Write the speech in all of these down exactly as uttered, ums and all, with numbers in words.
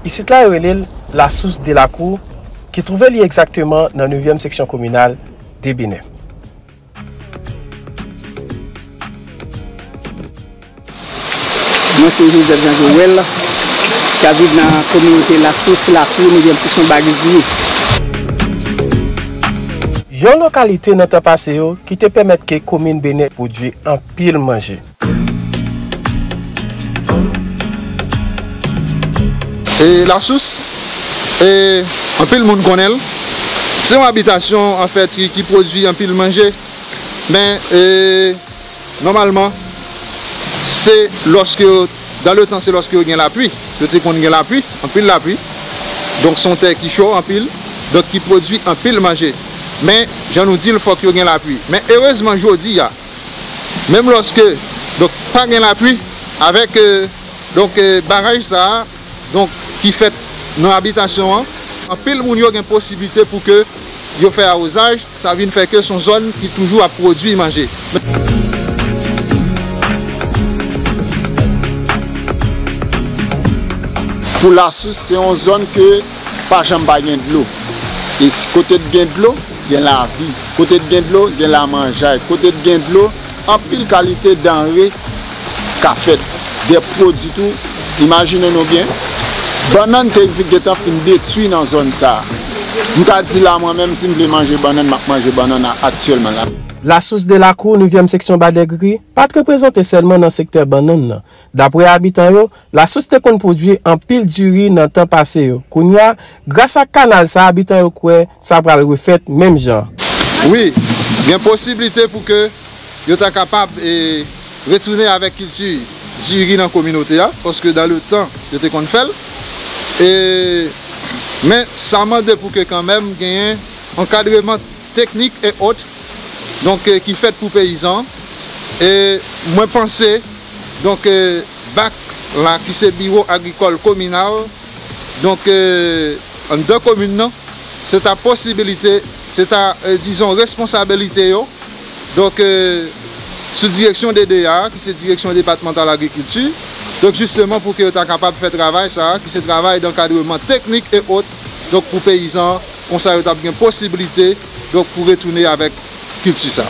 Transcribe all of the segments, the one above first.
Isit la yo rele l Lasous de Lakou, ki twouve li egzakteman nan nevyèm seksyon kominal de Benè. Mwen se Joseph Jean Joël, k ap viv nan kominote Lasous, Lakou, nevyèm seksyon Bagriviye. Yon lokalite nan tan pase yo ki te pèmèt ke komin Benè pwodui anpil manje. E Lasous, e, anpil moun konnen l. Se yon abitasyon, anfèt, ki, ki pwodui anpil manje. Men, e, nòmalman, se lòske yo, dan le tan, se lòske yo gen lapli. Yo te konn gen lapli, anpil lapli. Donk, se yon tè ki cho anpil, donk, ki pwodui anpil manje. Men, jan nou di l, fòk yo gen lapli. Men, erezman, jodi a, menm lòske, donk, pa gen lapli, avèk, e, donk, e, baraj sa a, donk, ki fèt nan abitasyon an, anpil moun yo gen posiblite pou ke yo fè awozaj, sa vin fè ke se yon zòn ki toujou ap pwodui manje. Pou Lasous, se yon zòn ke pa janm pa gen dlo. E s-, kote t gen dlo, gen lavi. Kote t gen dlo, gen lamanjay. Kote t gen dlo, anpil kalite danre ka fèt. De pwodui tou, imajine nou byen, bannann te gentan fin detwi nan zòn sa a. M ka di la, mwen menm, si m vle manje bannann, m ap manje bannann a-, aktyèlman la. Lasous de Lakou, nevyèm seksyon Badègri, pa t reprezante sèlman nan sektè bannann nan. Dapre abitan yo, Lasous te konn pwodui anpil diri nan tan pase yo. Kounye a, gras ak kanal sa, abitan yo kwè sa pral refèt menm jan. Wi, gen posiblite pou ke yo ta kapab, e, retounen avèk kilti diri nan kominote a, paske dan le tan, yo te konn fè l. E, men, sa mande pou ke kanmenm genyen ankadreman teknik e ot, donk, e, ki fèt pou peyizan. E mwen panse, donk, e, bak la, ki se biwo agrikòl kominal, donk, e, anndan komin nan, se ta posibilite, se ta, e, dizon, responsabilite yo, donk, e, sou direksyon D D A, ki se Direksyon Depatmantal Agrikilti, donk, jisteman, pou ke yo ta kapab fè travay sa a, ki se travay dankadreman teknik e ot, donk, pou peyizan, konsa yo t ap gen posiblite, donk, pou retounen avèk kilti sa.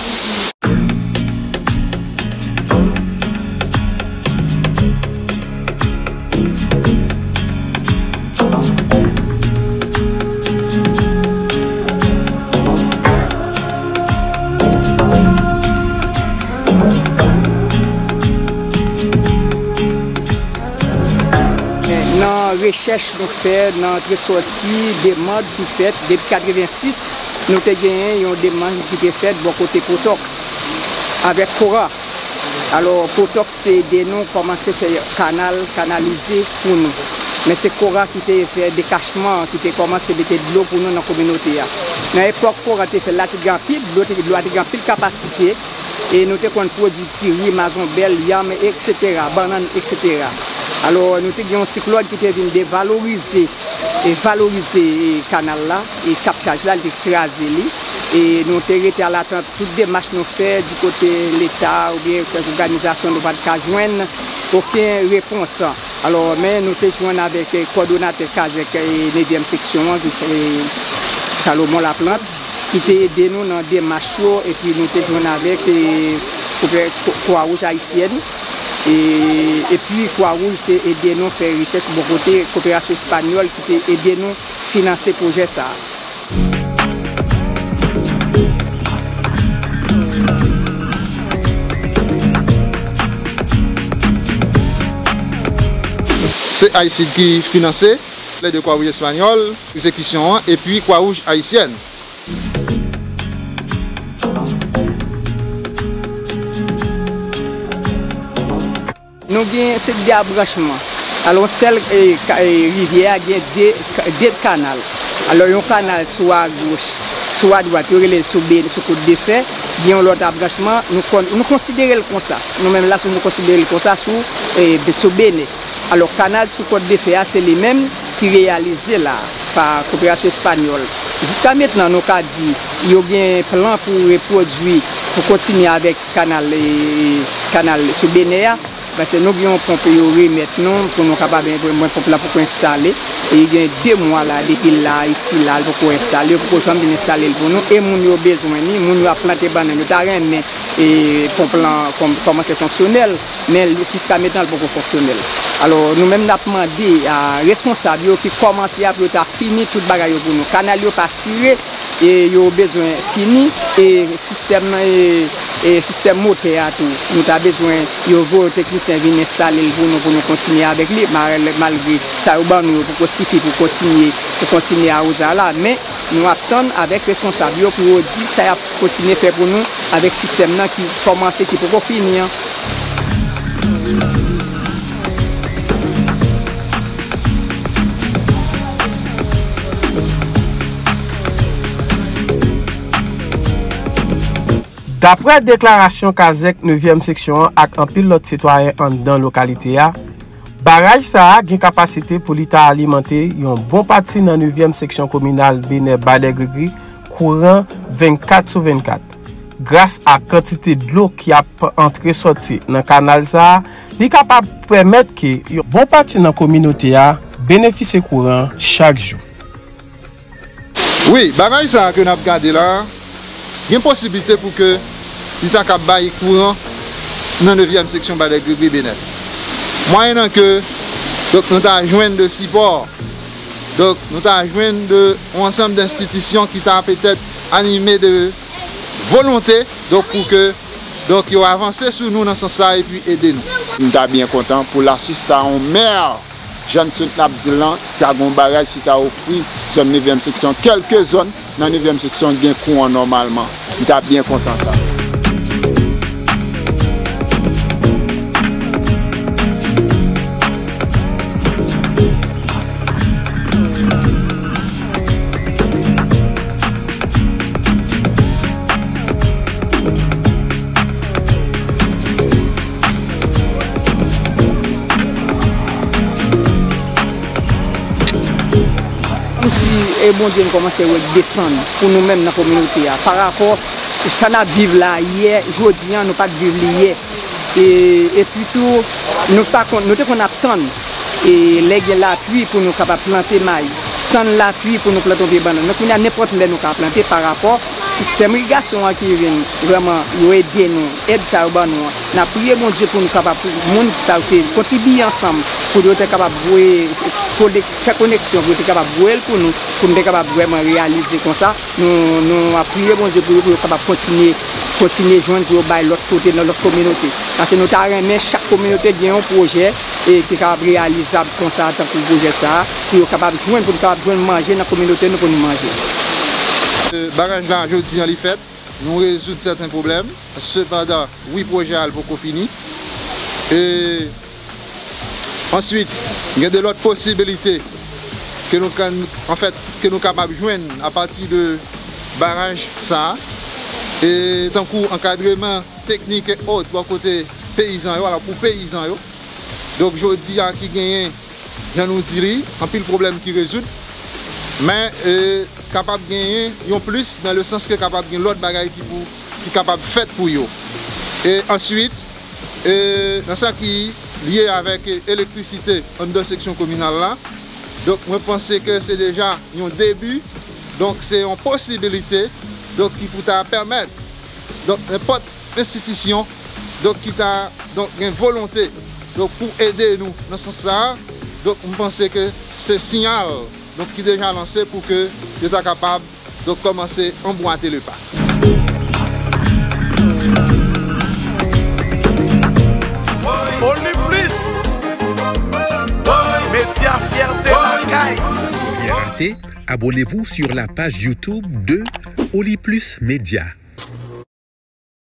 Nan rechèch nou fè, nan antre sòti, demann ki fèt depi katrevensis, nou te genyen yon demann ki te fèt bò kote Protox avèk Kora. Alò, Protox te ede nou kòmanse fè kanal, kanalize pou nou. Men se Kora ki te fè dekachman, ki te kòmanse mete dlo pou nou nan kominote a. Nan epòk Kora te fè l la, te gen anpil dlo, te, dlo a te gen anpil kapasite, e nou te konn pwodui diri, mazonbèl, yanm, etsetera, bannann, etsetera. Alò, nou te gen yon siklòn ki te vin devalorize, e valorize, e, kanal la, e kaptaj la, li te kraze li. E nou te rete alatant tout demach nou fè di kote Leta oubyen kèk òganizasyon, nou pa t ka jwenn okenn repons. Alò, men nou te jwenn avèk, e, kowòdonatè Kazèk, e, nevyèm seksyon an, ki se Salomon Laplante, ki te ede nou nan demach yo, epi nou te jwenn avèk, e, Kwa Wouj Ayisyèn, e, epi Kwa Wouj te ede nou fè rechèch bò kote Koperasyon Espanyòl ki te ede nou finanse pwojè sa a. Se AICID ki finanse, lè de Kwa Wouj Espanyòl, egzekisyon an, epi Kwa Wouj Ayisyèn. Nou gen se de branchman. Alò, yon sèl, e, ka-, e, rivyè a gen de, de kanal. Alò, yon kanal sou agoch, sou adwat, yo rele l sou Be-, sou Kot de Fè. Gen yon lòt abranchman, nou kon-, nou konsidere l konsa. Nou menm la, sou nou konsidere l konsa sou, e, sou Benè. Alò, kanal sou Kot de Fè a, se li menm ki reyalize la pa Koperasyon Espanyòl. Jiska mentnan, nou ka di, yo gen plan pou repwodui, pou kontinye avèk kanal, e, kanal sou Benè a. Paske nou gen yon ponp yo remèt nou pou nou kapab, mwen, ponp lan poko enstale. E gen de mwa la depi l la isi la, l poko enstale, yo poko janm vin enstale l pou nou. E moun yo bezwen li, moun yo ap plante bannann, yo ta renmen e ponp lan kòm, kòmanse fonksyonèl, men l, jiska mentan l poko fonksyonèl. Alò, nou menm n ap mande a reskonsab yo ki kòmanse a pou yo ta fini tout bagay yo pou nou. Kanal yo pa sire, e yo bezwen fini, e sistèm nan, e, e sistèm motè a tou. Nou ta bezwen yo voye yon teknisyen vin enstale l pou nou, pou nou kontinye avèk li, mal-, malgre sa yo ban nou yo poko sifi pou kontinye, pou kontinye awozay la, men nou ap tann avèk reskonsab yo pou yo di sa y ap kontinye fè pou nou avèk sistèm nan ki kòmanse, ki poko fini an. Daprè deklarasyon kazèk nevyèm seksyon an ak anpil lòt sitwayen anndan lokalite a, baraj sa a gen kapasite pou li ta alimante yon bon pati nan nevyèm seksyon kominal Benè Badègrigri kouran vennkat sou vennkat. Gras a kantite dlo ki ap antre sòti nan kanal sa a, li kapab pèmèt ke yon bon pati nan kominote a benefisye kouran chak jou. Wi, bagay sa a ke n ap gade la, gen posiblite pou ke li ta kab bay kouran nan nevyèm seksyon Badègrigri Benè. Mwayennan ke, donk, nou ta jwenn de sipò, donk, nou ta jwenn de yon ansanm de enstitisyon ki ta petèt anime de volonte, donk, pou ke, donk, yo avanse sou nou nan sans sa epi ede nou. M ta byen kontan pou l asiste a yon mè jan n sot n ap di l lan, ta gen yon baraj ki ta ofri zòn nevyèm seksyon, kèlke zòn nan nevyèm seksyon gen kouran nòmalman. M ta byen kontan sa. Kòmsi, e, Bondye, n kòmanse wè desann pou nou menm nan kominote a. Parapò sa n ap viv la yè, jodi a, nou pa t viv li yè. E, epi tou, nou pa konn, nou te konn ap tann, e, lè gen lapli pou nou kapab plante mayi, tann lapli pou nou plante yon pye bannann. Men kounye a, nenpòt lè nou ka plante parapò sistèm irigasyon an ki vin vrèman yo ede nou, èd sa yo ban nou an. N ap priye Bondye pou nou kapab, pou moun sa yo te kontribiye ansanm, pou yo te kapab voye konek-, fè koneksyon, pou yo te kapab voye l pou nou, pou nou te kapab vrèman reyalize konsa. Nou, nou ap priye Bondye pou yo, pou yo kapab kontinye, kontinye jwenn, pou yo bay lòt kote, nan lòt kominote. Paske nou ta renmen chak kominote gen yon pwojè, e ki kapab reyalizab konsa, tankou pwojè sa a, pou yo kapab jwenn, pou nou kapab jwenn manje nan kominote nou pou nou manje. E, baraj la, jodi an, li fèt. Nou rezoud sèten pwoblèm. Sepandan, wi, pwojè a, l poko fini. E answit, gen de lòt posibilite ke nou ka, anfèt, ke nou kapab jwenn apati de baraj sa a. E tankou ankadreman teknik e ot bò kote peyizan yo, alò, pou peyizan yo. Donk, jodi a ki genyen, jan nou di li, anpil pwoblèm ki rezoud. Men, e, kapab genyen yon plis, nan le sans ke kapab gen lòt bagay ki pou, ki kapab fèt pou yo. E answit, e, nan sa ki lye avèk, e, elektrisite anndan seksyon kominal la, donk, mwen panse ke se deja yon debi, donk, se yon posibilite, donk, ki pou ta pèmèt, donk, nenpòt enstitisyon, donk, ki ta, donk, gen volonte, donk, pou ede nou nan sans sa a. Donk, m panse ke se siyal, donk, ki deja lanse pou ke yo ta kapab, donk, kòmanse anbwate le pa. Oli Plis, medya fyète lakay. Fierté, abonnez-vous sur la page YouTube de Oli Plus Média.